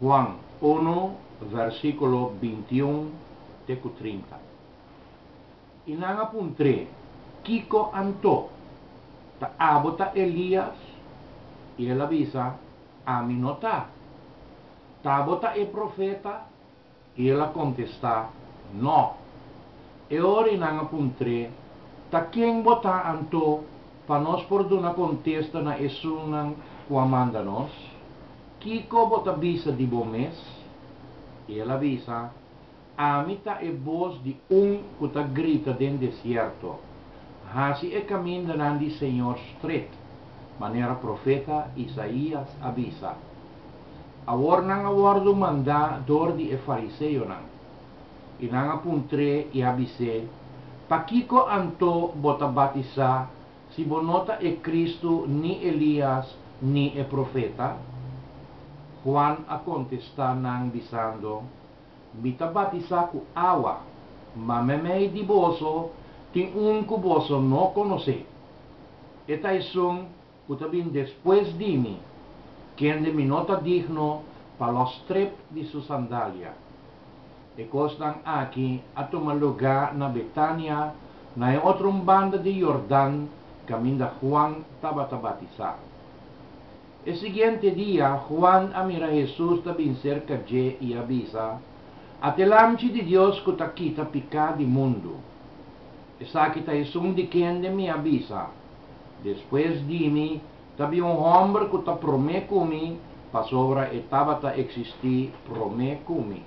Juan 1, versíkulo 21 te ku 30. I nan a puntr'é, Kiko anto? Ta abo ta Elías? I el a bisa, Ami no ta. Ta bo ta e profeta? I el a kontestá, Nò. E ora ei nan a puntr'é, Ta ken bo ta anto, pa nos por duna kontesta na esunnan ku a manda nos? Kiko bo ta bisa di bo mes? I el a bisa, Ami ta e bos di un ku ta grita den desierto, Hasi e kamindanan di Señor stret, manera profeta Isaías a bisa. Awor nan a wòrdu mandá dor di e fariseonan, i nan a puntr'é i a bis'é, Pakiko anto bo ta batisá si bo no ta e Kristu ni Elías ni e Profeta? Juan a kontestá nan bisando, Mi ta batisá ku awa, ma meimei di boso tin un ku boso no konosé. E ta esun ku ta bin despues di mi, kende mi no ta digno pa lòs strep di su sandalia. E kosnan aki a tuma lugá na Betania, na e otro un banda di Jordan, kaminda Juan tabata batisá. E siguiente dia, Juan a mira Hesus ta bin serka dje i a bisa, Ata e Lamchi di Dios ku ta kita piká di mundu. Esaki ta esun di kende mi a bisa, Despues di mi ta bin un hòmber ku ta promé ku mi, pasobra e tabata eksistí promé ku mi.